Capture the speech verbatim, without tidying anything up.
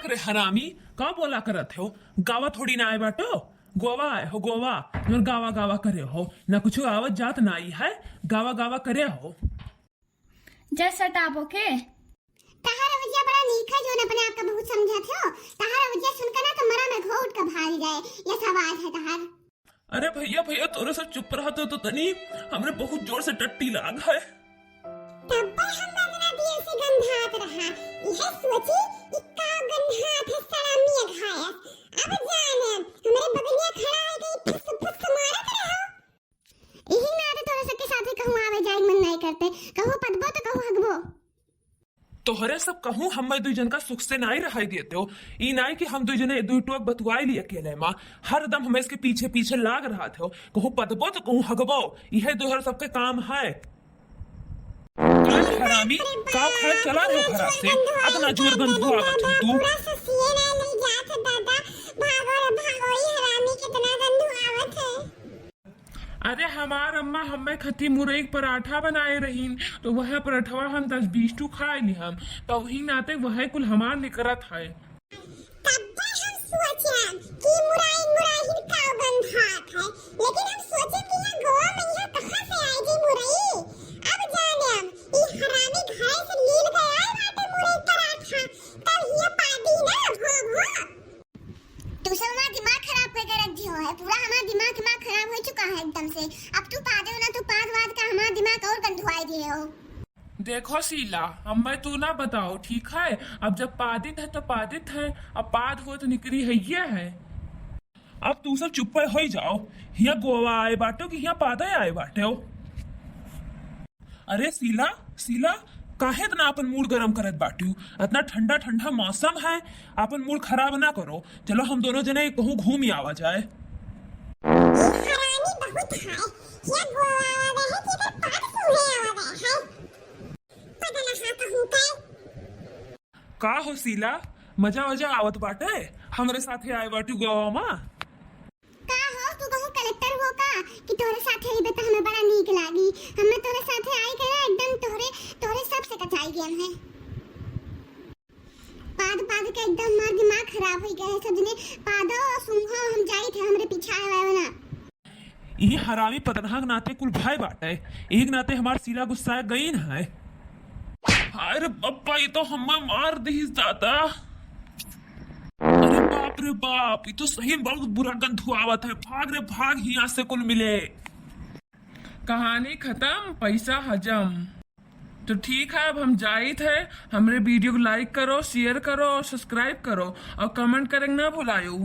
अरे हरामी, का बोला करत हो? गावा थोड़ी ना आए बाटो, गोवा आए हो, गोवा। और गावा गावा करे हो, ना कुछ आवत जात ना आई है, गावा गावा करे हो। जय सटाप ओके। तहार अवजिया बड़ा नीक है, जोन अपने आप का बहुत समझत हो। तहार अवजिया सुनकर ना तो मरा में घोट का भाग जाए, ये सवाल है तहार। अरे भैया, भैया, तोरे सब चुप रहते हो तो तनी, हमरे बहुत जोर से टट्टी लाग है। तब्बे हम बदना दिए से गंधात रहा, यह सोची कि का गंधात है सड़ामी घायस। अब जाने, हमरे बगलिया खड़ा है गई फुस फुस मारत रहो। यही नाते तोरे सबके साथे कहूँ आवे जाए मन नहीं करते, कहूँ पदबो तो कहूँ हगबो। तोहरे सब कहूँ हमें दुई जन का सुख से नाई रहाई देते हो। ई नाई कि हम दुई जने दुई टोक बतुआई ली अकेले मा, हरदम हमें इसके पीछे पीछे लाग रहा थे हो। कहूँ पदबो तो कहूँ हगबो, यह तोहर सबके काम है। कान हरामी, का खाए चला रहे हो घरा से? अतना जोर गंधुआवत हो तू। पूरा ससिए ना ले जात है दादा, भागो रे भागो, ई हरामी कितना गंधुआवत है। अरे हमार अम्मा हम्मे खती मुरई के पराठा बनाए रहीन, तो वह पराठवा हम दस बीस ठू खाए लिहम, तो वही नाते वह कुल हमार निकरत है। तब्बे हम सोचेम कि मुरई मुरई का गंधात है, लेकिन हम सोचे कि यहाँ गोवा में यहाँ कहाँ से आएगी मुरई? अब जाने हम, ई हरामी घाय से लील गया है बाटे मुरई पराठा, तब ये पादी ना, भो भो। तू सब हमार दिमाग खराब करके रख दियो है, पूरा हमार दिमाग, दिमाग खराब हो चुका है एकदम से। अब तू पादे हो ना, तू पाद वाद का हमार दिमाग और गंधुआई दिए हो। देखो शीला, हमें तू ना बताओ, ठीक है? अब जब पादित है तो पादित है, अब पाद हो तो निकरी है, ये है। अब तू सब चुप्पे हो ही जाओ। हिया गोवा आए बाटो कि हिया पादे आए बाटो? अरे शीला, शीला, काहे इतना अपन मूड गरम करत बाटू? इतना ठंडा ठंडा मौसम है, अपन मूड खराब ना करो। चलो हम दोनों जने कहूँ घूम ही आवा जाए। ई हरामी बहुत है, ये गोवा आवा है कि इधर पाद सूंघे आवा है? पता ना हाँ कहूँ के। का हो शीला, मजा वजा आवत बाटे हमरे साथे आए बाटू गोवा मा? का हो, तू कहूँ कलेक्टर हो का कि तोहरे साथे अइबे त हमें बड़ा नीक लागी? हमें तोहरे साथे आई के ना एकदम तोहरे, तोहरे सब से कचाई गए हैं। पाद पाद के एकदम हमार दिमाग खराब हो गया है। सब जने पादो और सूंघो, हम जाई थे, हमरे पीछे आए वाला ना। ई हरामी पतनहा के नाते कुल भाई बाटे, एक नाते हमार शीला गुस्सा गईन है। हाय रे बप्पा, ये तो हमें मार दीस दादा। अरे बाप रे बाप, ये तो सही में बहुत बुरा गंधुआवत है। भाग रे भाग, हियाँ से कुल मिले। कहानी खत्म, पैसा हजम। तो ठीक है, अब हम जाइत है। हमरे video को like करो, share करो और subscribe करो और comment करे ना भुलायो।